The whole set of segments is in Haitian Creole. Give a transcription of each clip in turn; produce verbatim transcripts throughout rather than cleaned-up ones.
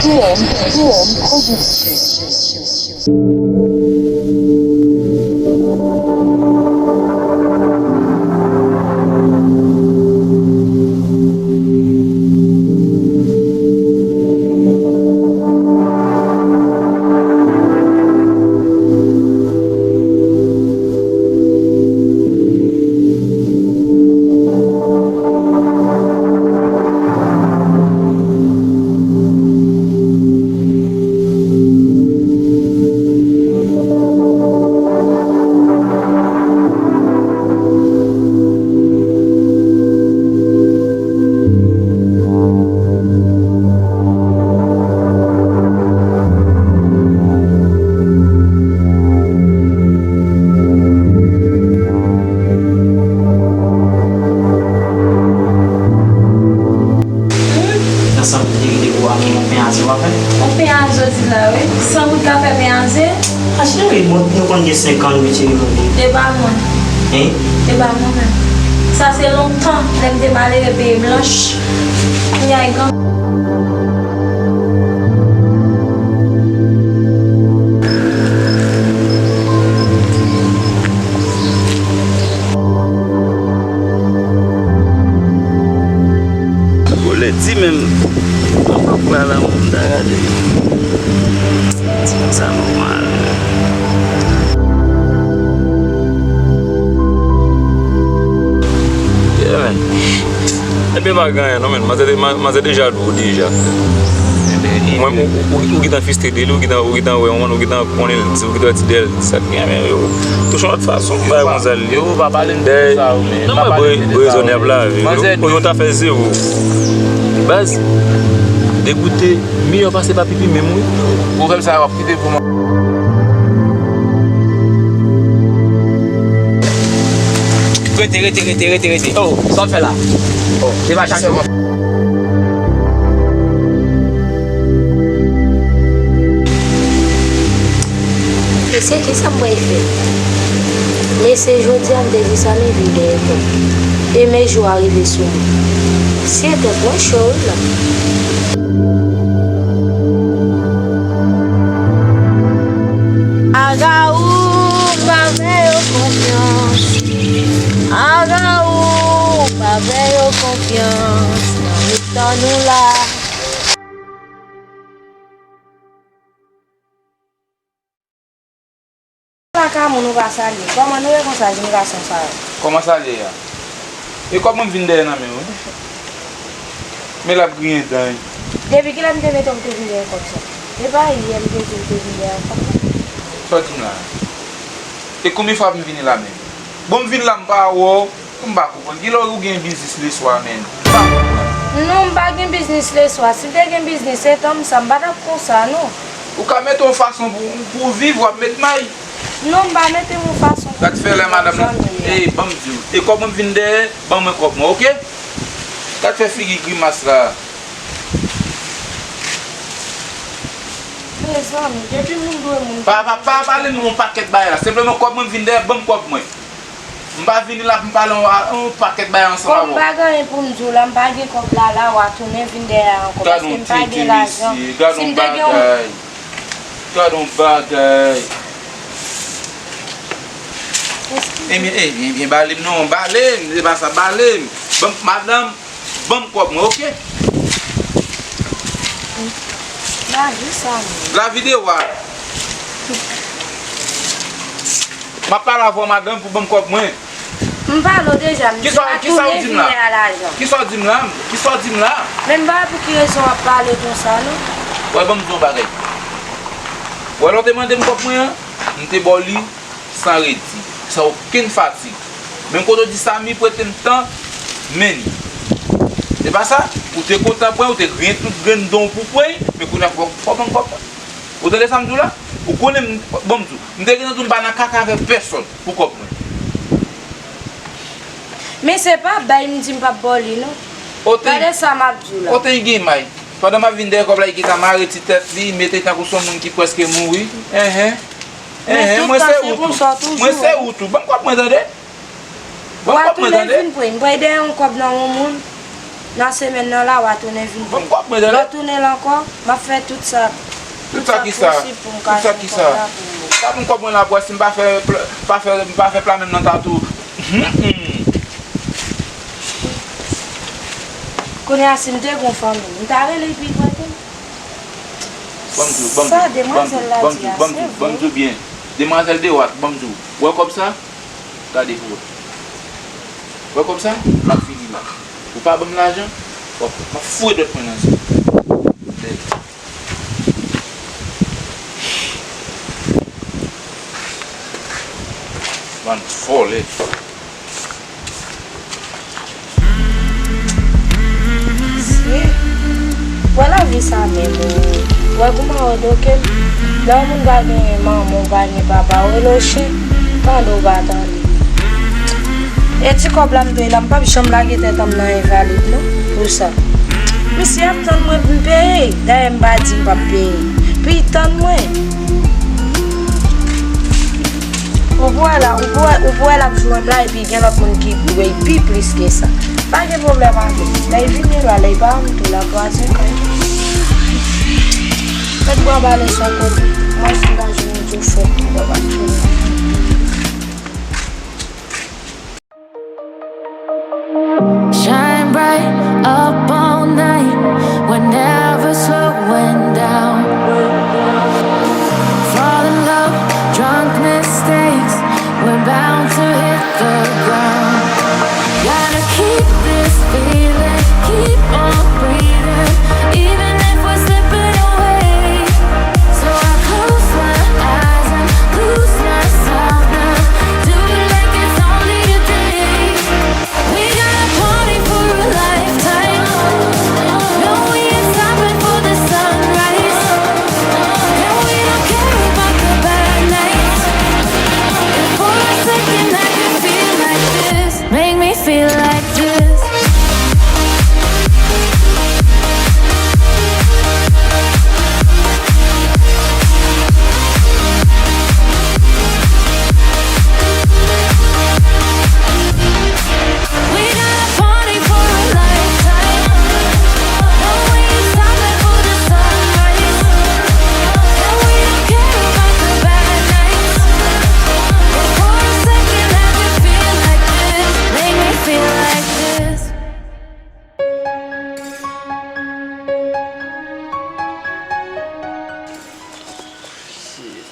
T M, T M Production. Nan san m te kite pou a gen yon pen a ze w ap fè? Yon pen a ze w di la, wi. San goud ka fè pen a ze? A cheri, bon, nou konn gen senk an nou itilize. E pa mwen. Hein? E pa mwen menm. Sa se lontan, lè m te malere peye blanch. Kounye a, e gran. Bolè di menm. Papa la moun ta gade. Sa nòmal. Yeah, man. Ebyen, pa gen anyen non, men. Manzè de-, ma-, manzè deja dou, deja. Mwen, ou, ou, ou gentan fiste de li, ou gentan, ou gentan wè, ou gentan konnen l, ou gentan ti dèl, sa k gen, men yo touche yon lòt fason, bay manzè li. Yo pa pale m de sa, men. Non, mwen, rezonab la, yo, yo ta fè zewo. Baz, degoute, miyò pase pa pipi menm, wi. Pwovèb sa, w ap kite pou mwen. Rete, rete, rete, rete, rete. Oh, sa w fè la? Oh, se pa chache mwen. Mesye, kisa m pral fè? Mesye, jodi a m te di sa, men vin dèyè kò. Demen jou a rive sou mwen. Sye tèt mwen cho wi la. Agawou, m pa fè yo konfyans. Agawou, m pa fè yo konfyans. Nan mitan nou la. Laka moun ou pa salye. Kòman nou ye konsa, jenn gason sa yo? Kòman sa l ye a? E kòb mwen vin dèyè nan men w wi. Men l ap griyen dan wi. Depi kilè m te mete w te vin dèyè kòb sa? E pa yè m te di w te vin dèyè kòb la? Sa w di m la? E konbyen fwa m vini la menm? Bon, m vin la m pa wè w. M pa konprann. Kilè ou gen biznis leswa, menn? M pa konprann. Non, m pa gen biznis leswa. Si m te gen biznis, se tan m sa, m pa t ap konsa, non. Ou ka mete yon fason pou, pou w viv, w ap met may. Non, m pa mete yon fason pou m viv, zanmi. Gad fè lè madanm nan. Ey, ban m di w. E kòb mwen vin dèyè, ban mwen kòb mwen, oke? Gad fè figi grimas la. Mezanmi, depi moun dwe moun. Pa, pa, pa pale m yon pakèt bagay la. Senpleman kòb mwen vin dèyè, ban m kòb mwen. M pa vini la pou m pale yon, yon pakèt bagay ansanm avè w. Kòm m pa gen anyen pou m di w la, m pa gen kòb la, la w a tounen vin dèyè a ankò, paske m pa gen lajan. Si m te gen yon... Gad yon bagay. Gad yon bagay. Ebyen, ebyen, ebyen, bale m non, bale m, se pa sa, bale m. Ban m, madanm, ban m kòb mwen, oke? Lavi sa menm. Lavi de wa. M ap pale avè w, madanm, pou ban m kòb mwen. M pale w deja, m di m pa tounen vin dèyè a lajan. Kisa w di m la? Kisa w di m la? Men m pa wè pou ki rezon w ap pale konsa, non. Wè, ban m di w yon bagay. Wè, lè w te mande m kòb mwen an, m te ba w li san redi, san okenn fatig. Menm kote w di Samy prete m tan, men li. Se pa sa? Ou te kontan pran, ou te griyen tout grenn dan w pou pran, men kounye a fò, fò w ban m kòb mwen. Ou tande sa m di w la? Ou konnen m, bon, m di w, m te gentan di w m pa nan kaka avèk pèsonn pou kòb mwen. Men se pa bay m di m p ap ba w li, non. Gade sa m ap di w la. Oten gen may. Pandan m ap vin dèyè kòb la, li gentan mare ti tèt li, mete tankou se yon moun ki prèske mouri. Enhen. Enhen, mwen se ou tou. Mwen se ou tou. Ban m kòb mwen tande. Ban m kòb mwen tande. Vin pran, m pral dèyè yon kòb nan yon moun. Nan semèn nan la, w a tounen vin peye. Ban m kòb mwen, tande. Lè w tounen la ankò, m ap fè tout sa, tout sa k posib pou m ka jwenn kòb la pou ou. Sa pou m kòb mwen la, pou si m pa fè pla-, pa fè, m pa fè pla menm nan ta tou. Hum, hum. Kounye a, si m te gon fanmi, m ta rele epi prete m. Ban m di w, ban m di w, ban m di w, ban m di w, ban m di w, ban m di w byen. Demwazèl de wak, ban m di w. Wè kòb sa? Gade pou wè. Wè kòb sa? L ap fini la. Ou pa ban m lajan? W ap, m ap foure dwèt mwen nan zye w. Bann vòlè. Mesye, wè lavi sa menm, wi. Wè kouman yo doke m. Lè yon moun pa gen manman, ou pa gen papa, ou rele w chen, tande ou pa tande. E ti kòb la m dwe la, m p ap janm lage tèt an m nan envalid non, pou sa. Misye ap tann mwen pou m peye, dayè m pa di m p ap peye. Pou l tann mwen. Ou pou wè la, ou pou wè, ou pou wè l ap jwenn la, epi gen lòt moun ki dwe pi plis ke sa. Pa gen pwoblèm avè l. Lè l vini la, lè l pa antre la, twazyèm kay. Mèt bwa bale sou kote. Mwen si m ta jwenn yon ti fòk, m pa t jwenn. Shine bright up all night. We're never slowing down. Falling low, drunk mistakes. We're bound to hit the ground. Gotta keep this feeling, keep on breathing, even if we're slipping away. So I close my eyes and lose myself now. Do it like it's only a day. We got a party for a lifetime. No, we ain't stopping for the sunrise. No, we don't care about the bad nights. And for a second, I can feel like this. Make me feel like this. We got a party for a lifetime. No, we ain't stopping for the sunrise. No, we don't care about the bad nights. But for a second, I can feel like this. Make me feel like this. Shit.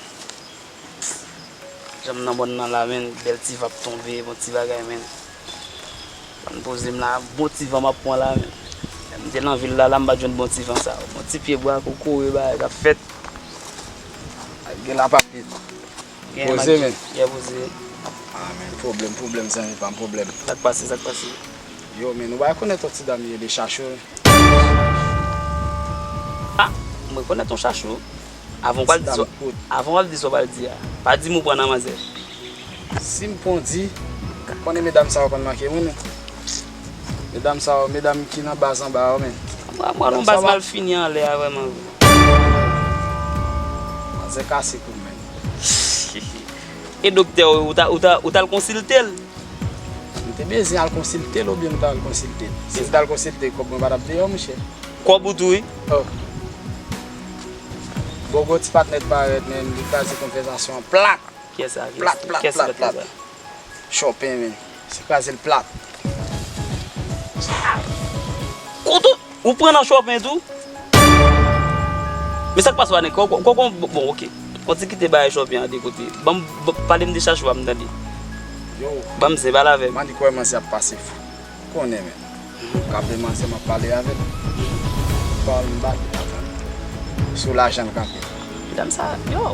Jan m nan mòn nan la, menn, bèl ti van ap tonbe, bon ti bagay, menn. Ban m poze m la, bon ti van m ap pran la, menn. Lè m te nan vil la, la m pa t jwenn bon ti van sa yo. Bon ti pye bwa, kokoye, bagay k ap fèt. Gen la pa pit. Poze, menn. Yeah, poze. Ah, menn, pwoblèm, pwoblèm, zanmi pa m, pwoblèm. Sa k pase, sa k pase? Yo, menn, ou pa rekonèt yon ti dam ye, li chache w. Ah, m rekonèt yon chache w. Avan w pral di sa, avan w pral di sa w pral di a, pa di m ou pran nan manzè. Si m pran w di, konnen medam sa yo konn manke moun wi. Medam sa yo, medam ki nan baz anba yo, menn. Mwen, mwen, yon baz mal fini anlè a, vrèman vre. Manzè kase kou m, menn. E doktè, ou ta, ou ta, ou t al konsilte l? M te bezwen al konsilte l oubyen m t al konsilte l? Si m t al konsilte, kòb mwen pa t ap deyò, monchè. Kòb ou tou, wi. Oh. Bon, gwo ti patnè t parèt, menn, li kraze konvèsasyon an plat. Kiyès sa? Plat, plat, plat, plat. Chòpen, menn. Se kraze l plat. Kote ou pran nan chòpen tou? Men sa k pase w la, nèg? Kò, kò, kò, bon, bon, oke. Fò n ti kite bagay chòpen an de kote. Ban m, ban, pale m de chache w a m tande. Yo. Ban m zen, pale avè m. Mani kwè manzè ap pase fou. Konnen, menn. Ka vle manzè m ap pale avè l. Pawòl m ba l, li pa tann. Sou lajan l kanpe. Medam sa, yo.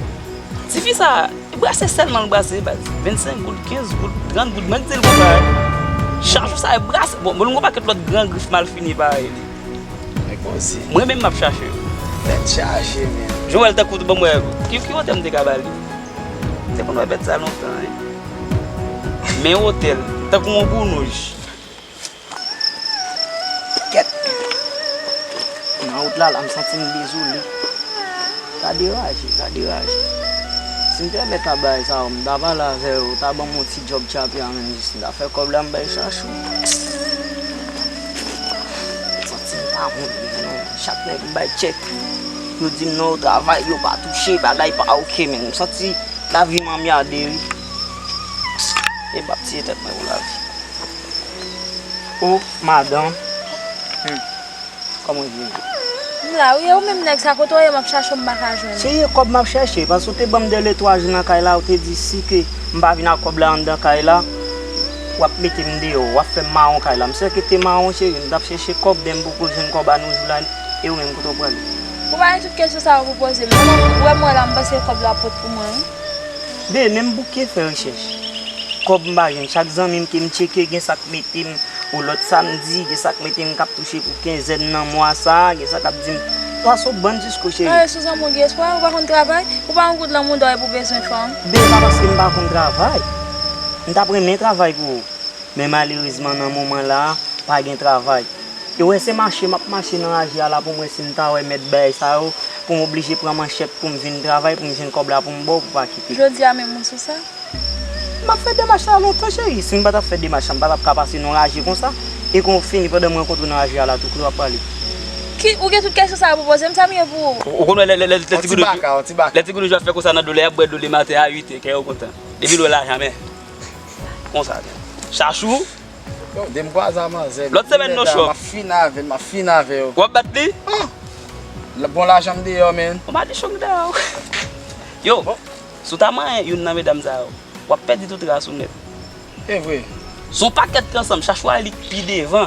Tifi sa, e brase sèlman l brase, baz. Vennsenk goud, kenz goud, trant goud, mwen k di l konsa, wi. Chak jou sa, e brase. Bon, bon, l gon pakèt lòt gran grif malfini parèy li. Mwen menm m ap chache yo. Tèt chaje, menn. Joel, tankou, ban m wè, ki, ki wotè m te ka ba li? M te konn wè bèt sa lontan, wi. Men wotè l, tankou yon gounouj. Kèt. Nan wout la, la, m santi m dezole. Sa deraje, sa deraje. Si m te mèt ap bay sa yo, m ta pale avè yo, yo ta ban m yon ti djòb tchape a menm jis m ta fè kòb la, m bay chache w. Chak nèg m bay tchèk, yo di m non, yo travay, yo pa touche, bagay pa oke, men m santi lavi m anmyade, wi. E m ap tiye tèt mwen pou lavi. O, madanm. Hmm. Kòman w ye? M la, wi, e ou menm nèg sa, kote w ye, m ap chache w, m pa ka jwenn ou. Se kòb m ap chèche, paske w te ban m de le twa jou nan kay la, ou te di si ke m pa vin ak kòb la anndan kay la, w ap mete m deyò, w ap fè m mawon kay la. M sèke te mawon, cheri, m t ap chèche kòb, men m poko jwenn kòb a nou jou la, e ou menm kote w prale? Ou pa gen tout kesyon sa yo pou poze m, non, ou wè m wè la, m panse kòb la pot pou mwen, wi. Be, men m bouke fè rechèch. Kòb m pa jwenn, chak zanmi m ke m tcheke, gen sa k mete m, ou lòt samdi, gen sa k mete m k ap touche pou kenzèn nan mwa sa a, gen sa k ap di m, "Twa sou bann disko, cheri." Ah, Suzan, mon Dieu, espwa, ou pa konn travay? Ou pa yon goud lan mouda w epi w bezwen fanm? Ben, pa paske m pa konn travay. M t ap renmen travay pou ou. Men malerezman, nan moman la a, pa gen travay. E w wè se mache m ap mache nan raje a la pou m wè si m ta wè mèt bagay sa yo, pou m oblije pran manchèt pou m vin travay, pou m jwenn kòb la pou m ba w, pou w pa kite. Jodi a menm ou sou sa? M ap fè demach la lontan, cheri. Si m pa t ap fè demach la, m pa t ap ka pase nan raje konsa. E kon w fini, pandan m rankontre w nan raje a la, tou kote w ap prale. Ki, ou gen tout kesyon sa yo pou poze m, sa m ye pou ou? Ou, ou konn wè lè, lè, lè, lè ti goudou, lè ti goudou jwe ap fè konsa nan dlo, lè y ap bwè dlo le maten a uit è, kè yo kontan. Depi l wè lajan, men. Konsa. Chachou. Yo, de m kwaze a manzè. Lòt semèn non, chòp. M ap fin avè l, m ap fin avè yo. W ap bat li? Ah! Bon lajan m deyò, men. Ou madichon dèyè w. Yo, si w ta manyen youn nan medam sa yo, w ap pèdi tout ras ou nèt. E vre. Se yon pakèt ki ansanm, Chachou a li k pi devan.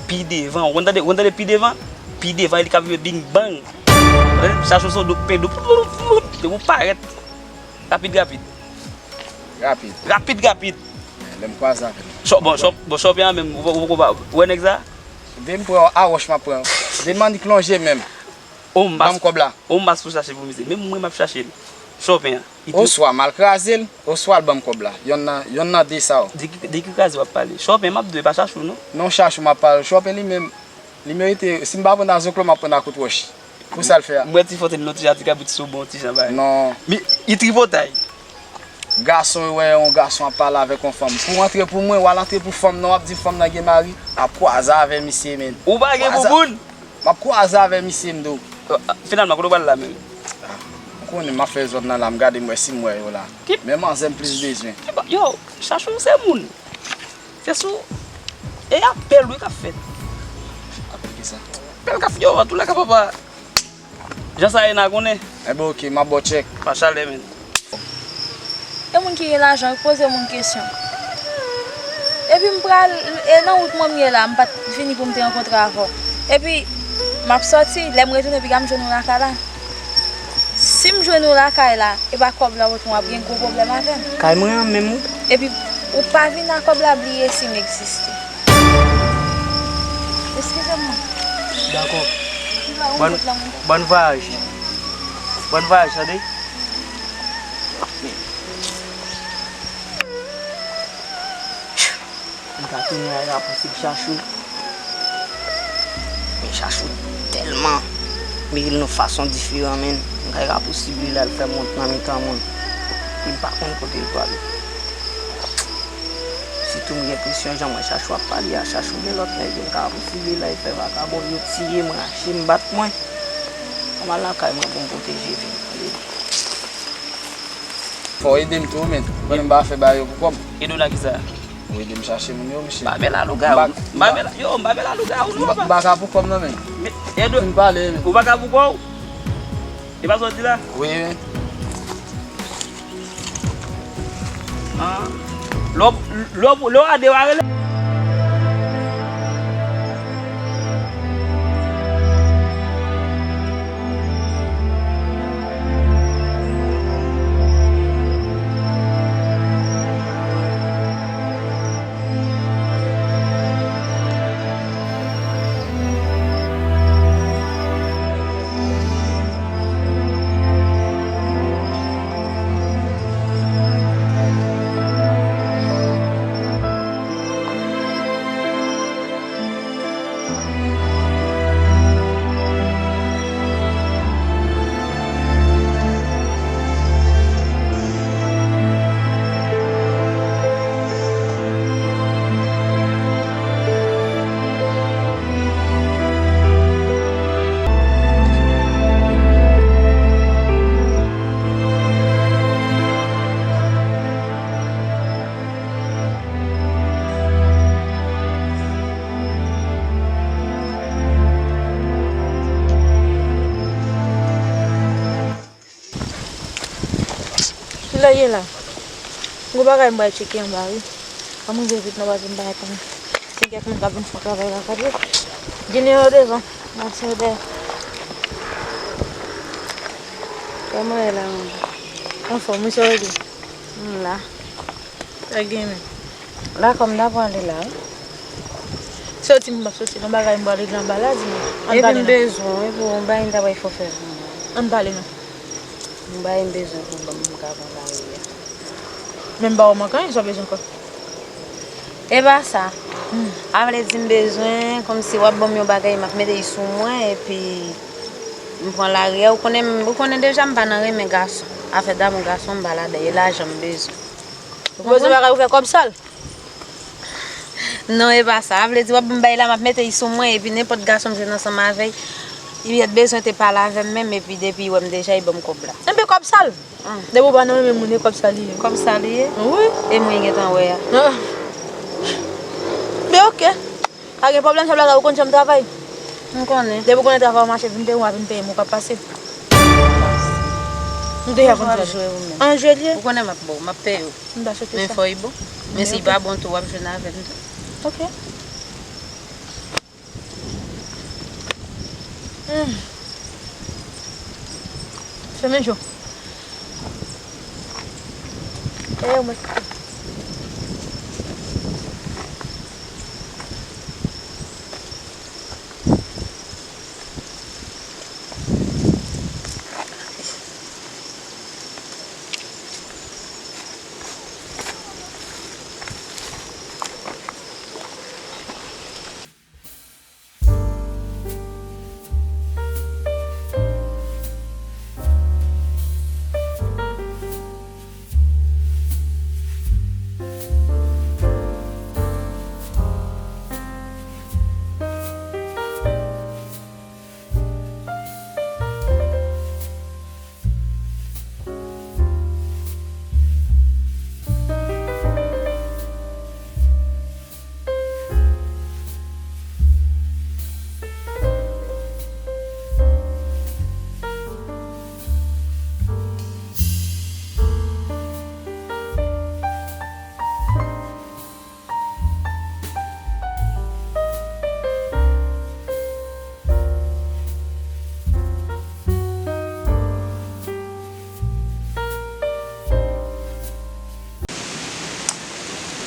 Pi devan. Ou konn tande, ou konn tande pi devan? Pi devan, e li k ap rive bing bang. Chachou se yon douk pen douk. Depi w parèt. Rapid, rapid. Rapid. Rapid, rapid. Lè m kwaze avè l. Chò-, bon, chò-, bon, chòpyen an menm, ou, ou, ou, ou wè nèg sa? De m pran a wòch m ap pran. De m annik lonje menm. Ban m kòb la. On mas pou chache pou misye. Menm mwen m ap chache l. Chòpyen an. Oswa m al kraze l, oswa l ban m kòb la. Yonn nan, yonn nan de sa yo. De ki, de ki kraze w ap pale? Chòpyen m ap dwe pa Chachou non. Non, Chachou m ap pale. Chòpyen li menm, li merite, si m pa pran a zoklo, m ap pran a kout wòch. Pou sa l fè a. M wè ti fòte l non ti jan ti kabrit sou bon ti jan bagay. Non. Mi, li tripotay. Gason yo wè yon gason ap pale avèk yon fanm. Pou antre pou mwen, w al antre pou fanm nan, w ap di fanm nan gen mari, ap kwaze avè misye, men. Ou pa gen bouboun? M ap kwaze avè misye, m di w. Finalman, kote w pral la menm? M konnen m ap fè zòn nan la, m gade m wè si m wè yo la. Men manzè m plis bezwen. Yo, Chachou se moun. Se sou, e apèl wi k ap fèt. Apèl kisa? Apèl k ap fèt yo, antoulèka papa. Jan sa ye n a konnen. Enben oke, m ap ba w tchèk. Pa chalè menn. E moun ki gen lajan, yo poze moun kesyon. Epi m pral, e nan wout mwen m ye la, m pa t vini pou m te rankontre avè w. Epi, m ap sòti, lè m retounen, piga m jwenn ou lakay la. Si m jwenn ou lakay la, e pa kòb la w ap gen gwo pwoblèm avè m. Kay mwen an menm wi. Epi, ou pa vin ak kòb la bliye si m egziste. Eskize m. Dakò. Bòn, bòn vwayaj. Bòn vwayaj, tande? M ka tounen a rapousib Chachou. Men Chachou tèlman mele l yon fason diferan, menn. M ka rapousib li la, l fè m wont nan mitan moun. Li pa konn kote l prale. Sitou m gen enpresyon jan m wè Chachou ap pale a, Chachou gen lòt nèg, m ka rapousib li la, li fè vakabon, yo tiye m, rache m, bat mwen. Ann al lakay mwen pou m pwoteje vi m. Fò w ede m tou, menn. Pandan m pa fè bagay yo pou kòb. Ede w nan kisa? Ou ede m chache moun yo, mesye. M pa bèl a lougawou. M pa bèl a, yo, m pa bèl a lougawou, non, papa. M pa ka pou kòb, non, menn. Ede. Fin pale, menn. Ou pa ka pou kò w? E pa sa w di la? Wi, wi. Ah. Lè w, lè w, lè w a de, w a rele. Sa ye la. Gon bagay m pral tcheke anba wi. Ann rive vit non, paske m pa konn si gen moun k ap vin fè travay la, gade. Junior devan, Martin dèyè. Kòman w ye la, mwen? Anfòm, wi, sa w ye? M la. Sa gen men? La kòm ta pwale la, wi. Soti m p ap soti non, bagay m pral regle anba la, di mwen. Ann pale non. Epi m bezwen w, epi w bay m ta bay fò fè. Ann pale non. M bay m bezwen pou ban m ka pran lari a. Men m ba w manke anyen, sa w bezwen ankò? E pa sa. Hmm. A vle di m bezwen, kòmsi w ap ban m yon bagay, m ap mete l sou mwen, epi m pran lari a. Ou konnen, ou konnen deja m pa nan renmen gason. Afè damou gason, m pa ladan, e lajan m bezwen. Ou bezwen bagay ou fè kòb sal? Non, e pa sa. A vle di, w ap ban m bay la, m ap mete l sou mwen, epi nenpòt gason m jwenn ansanm avè l, li mèt bezwen te pale avè m menm, epi depi l wè m deja, li ban m kòb la. Enben, kòb sal. Depi w pa nan renmen moun, e kòb sal li ye. Kòb sal li ye? Wi. E mwen gentan wè a. Ah. Men oke. Pa gen pwoblèm, sa bagay ou konn jan m travay. M konnen. Depi w konnen travay w mache, vin peye m, w a vin peye m, ou p ap pase. M deja konn sa. Ou ap jwe ou menm. An jwe l ye. Ou konnen m ap ba w, m ap peye w. M ta swete sa. Men fò l bon. Men si l pa bon tou, w ap jwenn avè m tou. Oke. Hmm. Fèmen je w. Dèyè w mwen.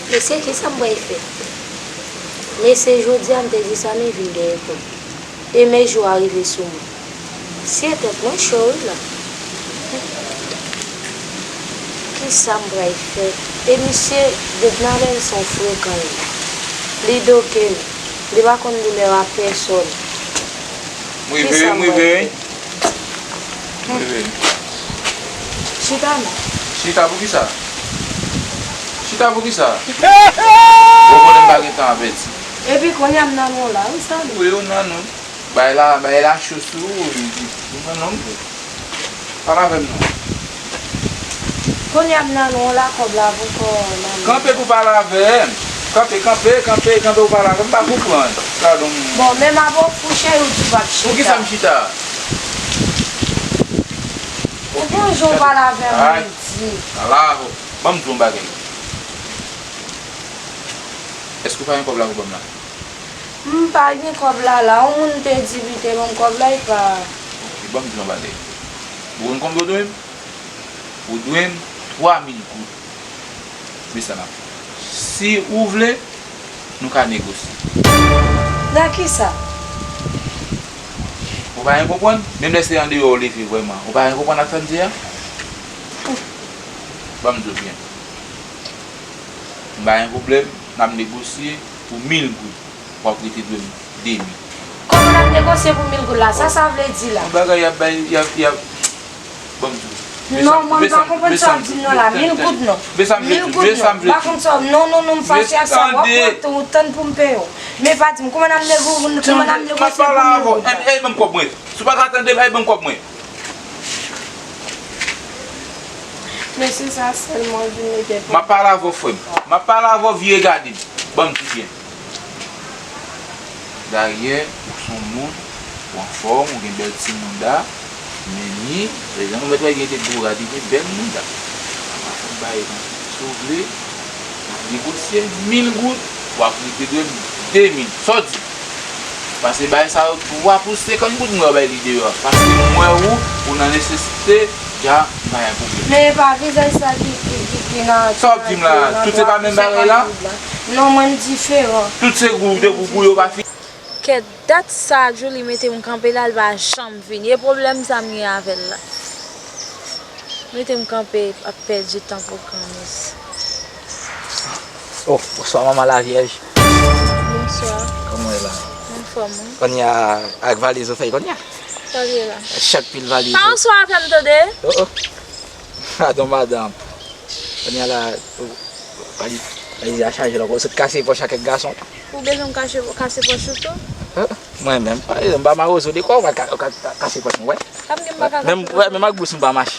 Mesye, kisa m pral fè? Mesye, jodi a m te di sa, men vin dèyè kò m. E men jou a rive sou mwen. Sye tèt mwen cho wi la. Kisa m pral fè? E misye, depi nan lè l se yon frekan li. Li doke m. Li pa konn doulè a pèsòn. M rive, m rive. M rive. Chita non. Chita poukisa? Chita poukisa? Ou konnen m pa gen tan avèti. Epi kounye a m nan non la, wi, sa li. Wi, ou nan non. Bay la, bay la cho sou ou, li di, ou nan non. Pale avè m non. Kounye a m nan non la, kòb la poko nan non. Kanpe pou pale avè m. Kanpe, kanpe, kanpe, kanpe pou pale avè m. M pa konprann. Gadon. Bon, men m ap ofri w cheri, ou di w p ap chita. Poukisa m chita? Ou gen yon jan w pale avè m, ou di. Ala, ban m di w yon bagay. Èske w pa gen kòb la pou ban m la? M pa gen kòb la la. Yon moun te di li te ban m kòb la, li pa. Ok, ban m di w yon bagay. Ou konn konbyen w dwe m? Ou dwe m twa mil goud. Men sa n ap fè. Si ou vle, nou ka negosye. Nan kisa? Ou pa gen konprann? Menm lè se andeyò ou leve vrèman, ou pa gen konprann ak sa m di a? Ban m di w byen. M pa gen pwoblèm, n ap negosye pou mil goud. W ap rete dwe m de mil. Kòman n ap negosye pou mil goud la? Sa sa vle di la? Yon bagay y ap bay, y ap, y ap, ban m di w. Non, mwen m pa konprann sa w ap di m nan la. Mil goud non. Mil goud non. M pa konn sa w, non, non, non, m fache ak sa. W ap pran tan w tann pou m peye w. Men pa di m, kòman n ap negosye, kòman n ap negosye pou mil goud la? Ey, ban m kòb mwen. Si w pa ka tande m, ey, ban m kòb mwen. Mesye sa sèlman vin mete. M ap pale avè w, frè m. M ap pale avè w, vire gade m. Ban m di byen. Dayè, ou se yon moun, ou anfòm, ou gen bèl ti mouda, men ni, lè nou mèt wè gen de gwo rad, li gen bèl mouda. Bay, si w vle, n ap negosye mil goud, w ap rete dwe m de mil. Sa w di? Pase bay sa yo twa pou senkant goud, mwen bay li deyò. Pase m wè ou, ou nan nesesite, dja, m pa gen pwoblèm. Men e pa vizaj sa ki, ki, ki, ki nan, sa w ap di m la? Tout se pa menm bagay la? Non, mwen m diferan. Tout se gou, de gou, gou yo pa fini. Kèt, dat sa Djouly mete m kanpe la, l pa janm vini. E pwoblèm sa m gen avè l la. Mete m kanpe ap pèdi tan pou granmoun. Oh, bonswa, manman la vyèj. Bonswa. Kòman w ye la? Anfòm, wi. Kounye a, ak valiz ou fè kounye a? Sa l ye la? Chak pil valiz. Pa answa avè m, tande? Oh, oh. Padon, madanm. Kounye a la, ou, valiz, valiz la chaje la, ou sot kase pòch ak kèk gason. Ou bezwen m kache, kase pòch ou tou? Ah, mwen menm, pa egzanp, m pa mawozo de kwa, ou ka, ou ka, ka kase pòch mwen, wè. Sa m gen m pa ka menm, kache wè, pòch menm ou? Ak bous m pa mache.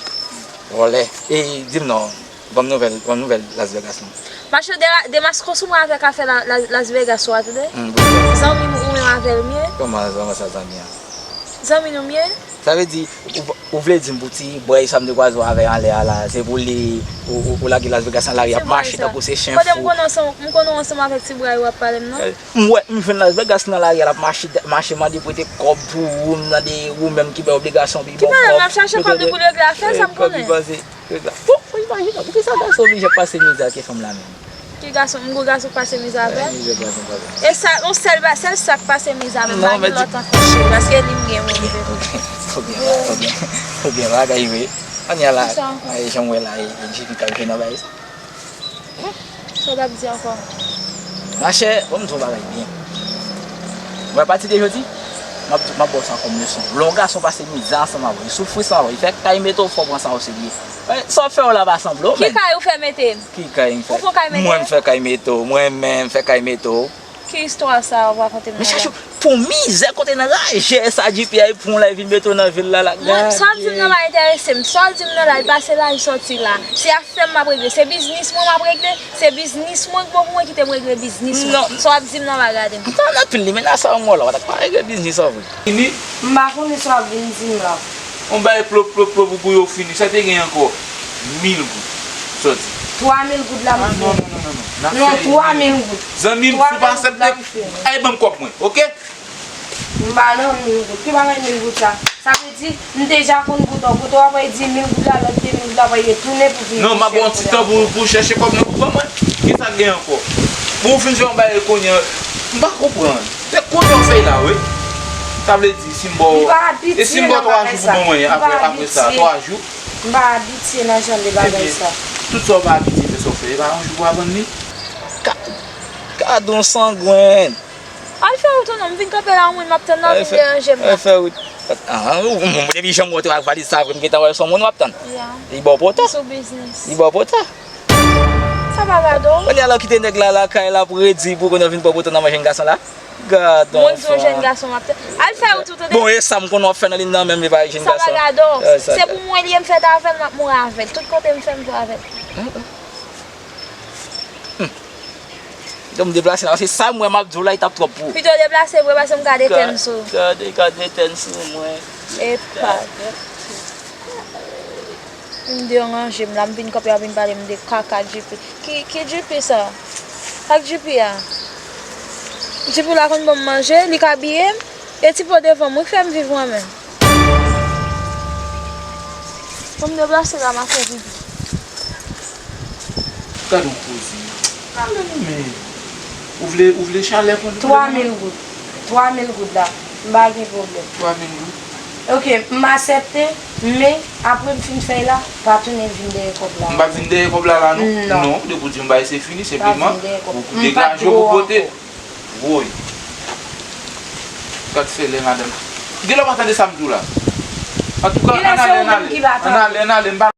Vòlè. E, di m non, ban m nouvèl, ban m nouvèl Las Vegas non. Mache de, demaske w sou mwen avèk afè la, la, Las Vegas ou a, tande? Hmm, bon. Zanmi m ou menm avè l m ye? Kòman, kòman sa zanmi an? Zanmi nou m ye? Sa vle di, ou, ou vle di m pou ti bwèy sa m te kwaze w avè anlè a la, se pou li, ou, ou, ou lage Las Vegas nan lari, ap mache tankou se chen fou. Kote m konnen w ansanm, m konnen w ansanm avèk ti bwèy w ap pale m nan? Eh, m wè, m jwenn Las Vegas nan lari a, l ap mache, mache mande prete kòb pou ou, m tande ou menm ki bay obligasyon pou li ba w kòb. Ki pale m ap chache kòb li pou l regle afè, sa m konnen. Kòb li panse, regle. Pou, pou imajine w, poukisa gason oblije ap pase mizè ak fanm la menm? Ki gason? M gon gason k pase mizè avè m? Eh, mizè gason pase. E sa, yon sèl ba, sèl sa k pase mizè avè m, non, pa gen lòt ankò cheri, paske li m gen mwen m vle. Ou byen, ou byen, ou byen, bagay vre. Kounye a la, eh, jan m wè la, eh, eh, J P k ap jwe nan bagay sa. Sa w t ap di ankò? Machè, bon, m di w bagay byen. Mwen pati de jodi, m ap, m ap ba w sa kòm leson. Lè yon gason pase mizè ansanm avè w, li soufri ansanm avè w, li fè kay mete w, fò w pran sa o serye. Sa w ap fè yo la pa sanble w, men. Ki kay ou fè mete m? Ki kay m fè? Ou fè kay mete m? Mwen m fè kay mete w, mwen menm m fè kay mete w. Ki istwa sa a ou rakonte m nan la? Men chache pou mizè kote nan rajè sa J P a, e pou yon lè vin mete w nan vil la, la gade. Sa w ap di m nan pa enterese m. Sa w ap di m nan la, li pase la, li sòti la. Se afè m m ap regle. Se biznis mwen m ap regle. Se biznis mwen k bon pou mwen, kite m regle biznis mwen. Non. Sa w ap di m nan pa gade m. M pa nan pil li, men nan sa w mò la, w pa t ap regle biznis sa vre. Fini? M pa konnen sa w ap vin di m la. On bay plop, plop, plop, ou gouye w fini. Sa te gen ankò? Mil goud. Sòti. Twa mil goud la, m fini. Ah, non, non, non, non, non. Non, twa mil goud. Zanmi m, si w pa aksepte, ay, ban m kòb mwen, oke? M pa nan mil goud. Ki bagay mil goud sa? Sa vle di, m deja konn kote w. Kote w ap di mil goud la, lòt de mil goud la, ap retounen pou vin. Non, m ap ba w yon ti tan pou, pou chèche kòb nan pou ban mwen. Kisa k gen ankò? Bon, ou fin fè yon bagay kounye a, m pa konprann. Se kounye w fè la, wi. Sa vle di, si m ba w, e si m ba w twa jou pou ban mwen, apre, apre sa, twa jou? M pa abitye nan jan de bagay sa. Tout sa w pa abitye fè, sa w fè, e pa yon jou pou aprann li? Ka, gad on sangwen. Al fè wout ou non, m vin kanpe la, yon moun m ap tann nan vin deranje m la. Al fè wout. Ah, ou, ou, depi jan m wè w te ak valiz sa vre, m gentan wè se yon moun w ap tann. Ya. Li ba w pòtan. Sou biznis. Li ba w pòtan. Sa pa gade w. Kounye a la w kite nèg la lakay la pou redi pou kounye a w vin ba w pòtan nan men jèn gason la. Gad on fanm. Moun di yon jèn gason m ap tann. Al fè wout ou tande. Bon, e sa m konnen w ap fè nan liy nan menm, li pa jèn gason. Sa pa gade w. Se pou mwen li ye, m fèt avè l, m ap mouri avè l. Tout kote m fè m fè avè l. Kite m deplase la, paske sa m wè m ap di w la, li t ap twòp pou ou. Pito deplase vre, paske m ka detèn sou. Gade, gade, gade detèn sou mwen. Epa. M deranje m la, m vin kanpe, w ap vin pale m de kaka J P. Ki, ki J P sa? Ak J P a? J P la konn ban m manje, li ka abiye m. E ti po devan m, wi, k fè m viv mwen menm. Ban m deplase la, m ap fè pipi. Gad on koze. Gade nou, men. Ou vle, ou vle chalè konn. Twa mil goud. Twa mil goud la. M pa gen pwoblèm. Twa mil goud. Ok, m aksepte, men apre m fin fè la, pa tounen vin dèyè kòb la. M p ap vin dèyè kòb la, la, non. Non. Non, depi w di m bay, se fini, senpleman. Ou degaje w pou pote. Woy. Gad fè lè madanm. Genlè w pa tande sa m di w la. Antouka, ann ale, ann ale. Ann ale, ann ale, m pa